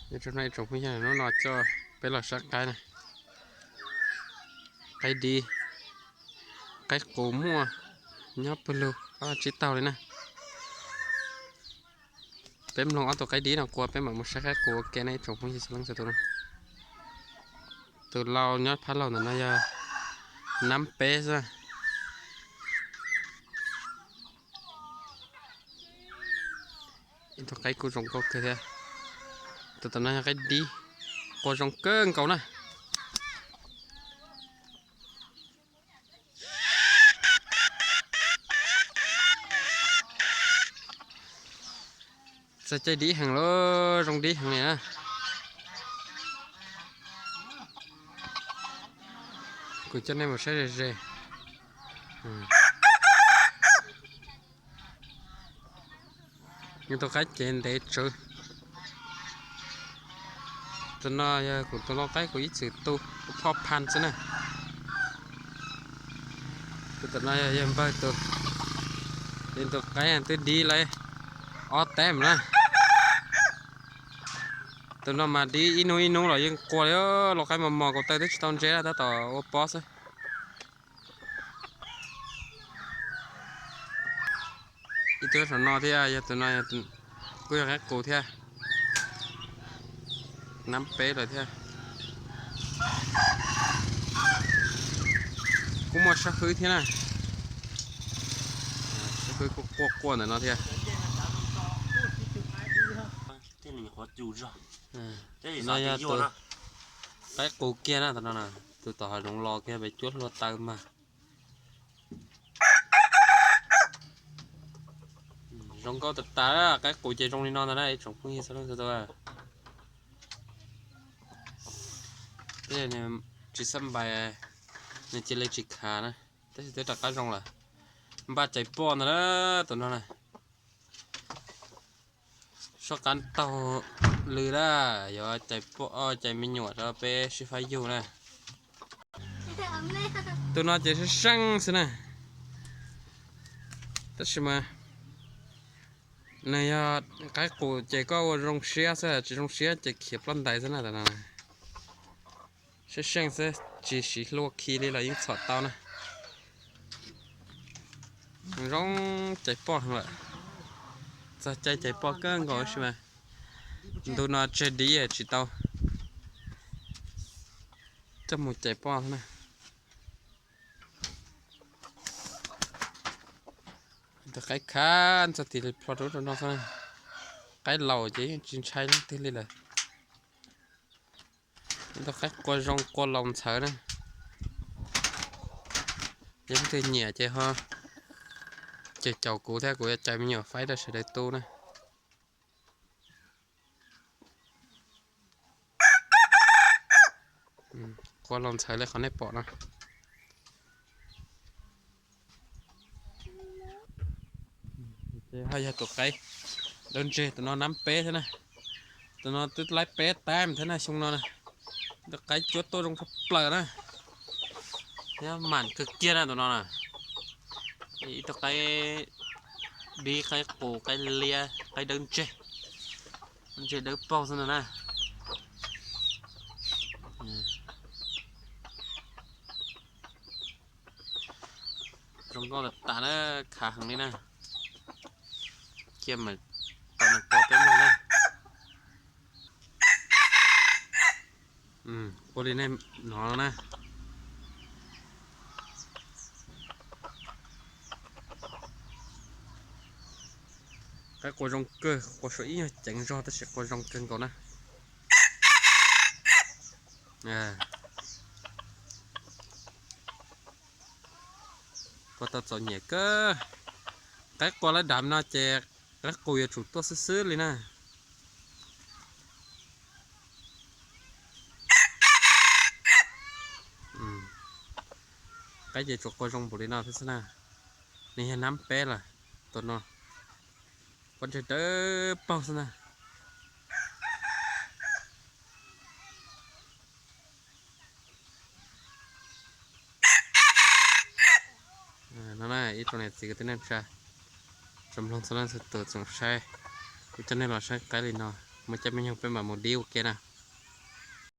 Nyob zoo ib tsoom phooj ywg, hnub no coj peb los saib qaib na. Qaib dib, qaib qus muaj nyob pawg lug, tsib taug li na. Peb mloog ob tug qaib dib no qua peb mam mus saib qaib qus ua ke na ib tsoom phooj ywg txhua leej txhua tus na. Tus lau nyob phab laug ntawm no yog nab peb xwb. Ib tug qaib kuj zoo nkauj kawg thiab. Tus tom no yog qaib dib, qua zoo kawg nkaus na. Txog caij dib heev lawm, zoo dib heev li na. Kuv coj nej mus saib ze ze. Tus qaib ces ntev tsawv. Tus no yog kuv tus lau qaib kuv ib txwm tu, phoj phan xwb na. Tus tom no yog npawg tus, tus qaib twb dib lawm ob teb mus na. Tus no mas dib ib hnub ib hnub los yeej qua li, lau qaib mos mos kaus taw twb tsis tau ntse, tab tom ua pob xwb. Ib tug saum no thiab, yog tus no kuj yog qaib qus thiab, nab peb lawm thiab. Kuj muaj sab hwb thiab na, sab hwb kuj quaj quaj ntawm no thiab. No yog tus qaib qus kiag na, tus no, tus tom hav zoov los kiag pem cuab hlua taw mas. Zoo nkauj tas tas, qaib qus ces zoo li no ntag na ib tsoom phooj ywg txhua leej txhua tus. Tsis xab npais, nws cia li tsis khav na, tab sis twb rov qab zoo lawm. Npaj cais poj ntag na, tus no na. Soj qab taug lw na, yuav cais poj cais me nyuam rau peb sib faib yug na. Tus no ces seej seej xwb na. Tab sis mas nws yog qaib qus ces koj ua zoo siab xwb, tsis zoo siab ces khiav ploj ntais xwb na. Seej seej xwb, tsis siv hlua khi li los yeej txhom tau na. Zoo cais poj heev lawm. Txog caij cais poj kawg nkaus tab sis mas ntu no tseg dib tsis tau coj mus cais poj xwb na. Tus qaib khav ntxog tim plho rau rau no xwb na. Qaib laus ces yeej tsis ntshai leej twg li lawm. Tus qaib qua zoo qua laus ntxhawv na. Yog leej twg nyiam ces ho caum caum kuv thiab, kuv yuav cais me nyuam faib rau sawv daws tu na. Qua laus ntxhawv li qhov nej pom no. Ces ho yog tus qaib dawb ntseg, tus no nab peb thiab na. Tus no twb laib peb tam thiab na xyoo no na. Tus qaib cuab tuaj zoo tshaj plaws na. Thiab mam kawg kiag na tus no na. Ib tug qaib dib, qaib qus, qaib liab, qaib dawb ntseg, ntseg dawb paug xwb ntag na. Zoo nkauj tas tas na, khav heev li na. Cia mam tau nws qua peb mloog na. Qua li nej hnov no na. Qaib qua zoo kawg, qua suav ib nyuag ceev zog tab sis qua zoo kawg nkaus na. Qua tau txom nyem kawg. Qaib qua lawv dam no ces qaib qus yuav tsum tuaj xwb xwb li na. Qaib ces tsuas qua zoo npaum li no thiab xwb na. Nws yog nab peb lawm, tus no qua ntseg dawb paug xwb na. No na ib tsoom niam txiv kwv tij neej tsa, tsoom mloog txhua leej txhua tus tsoom saib, kuv coj nej los saib qaib li no. Mus cov me nyuag peb mam mus dib ua ke na.